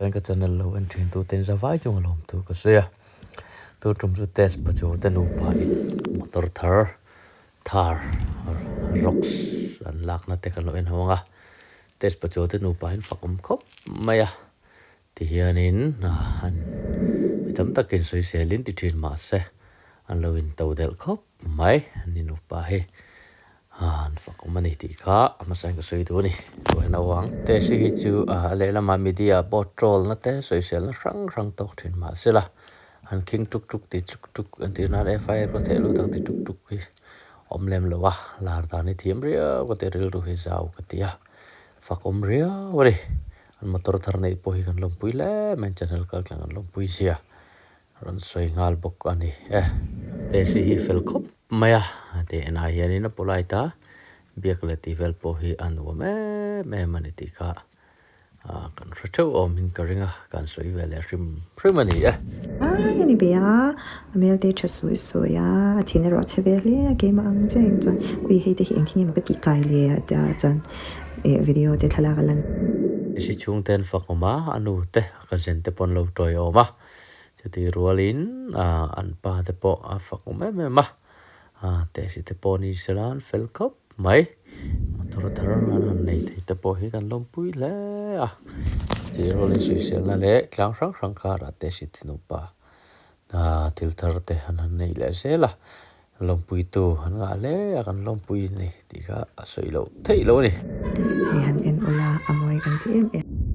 Chuan ka channel lo en thin tu ten zavai chung a lawm thu ka sawi a, tu tum chu test pa chu te nupa in motor thar thar rocks an lakna te kan lo en ho ang a, test pa chu te nupa in fak awm khawp mai a, tihianin an mi tam takin sawiselin ti thin mahse an lo in to delh khawp mai an ni nupa hi. An fak awm a ni tih kha a hmasa in ka sawi duh a ni. Ruai naupang te si hi chu a lehlamah media pawh troll na te sawiselna hrang hrang tawk thin mah se la an khing tuk tuk ti tuk tuk entir nan FIR ka theh lut ang ti tuk tuk hi awm lem lo a lar dan hi thiam riau ka ti rilru hi zau ka ti a fak awm riau a ni. An motor thar neih pawh hi kan lawmpui hle mai an channel kal tlang an lawmpui zia. Rawn sawi nghal bawk a ni e. Tesi hi fel khawp mai a, tih enah hianin a polite a, biak leh tih vel pawh hi a nuam em em a ni tih kha kan hre theuh awmin ka ring a, kan sawi ve leh hrim hrim a ni e. Ai a ni ve a, a hmel te tha sawi sawi a, a thin erawh a chhe ve hle a, keimah ang chiah in chuan ui hei te hi engthing emaw ka tih kai le a tia chuan eh video te thlalak a lan. Tesi chhungte an fak awm a, a nu te a cousin te pawh an lo tawiawm a. Chutih rualin an pa te pawh a fak awm em em a, Tesi te pawh ni sela an fel khawp mai. Motor thar an han nei thei te pawh hi kan lawmpui hle a. Chutih rualin sawiselna leh tlang hrang hrang karah Tesi te nupa thil thar te an han nei leh zel a, lawmpuitu an ngah hle a kan lawmpui a ni tih kha a sawi loh theih loh a ni. Hei han en ula a mawi kan ti em em.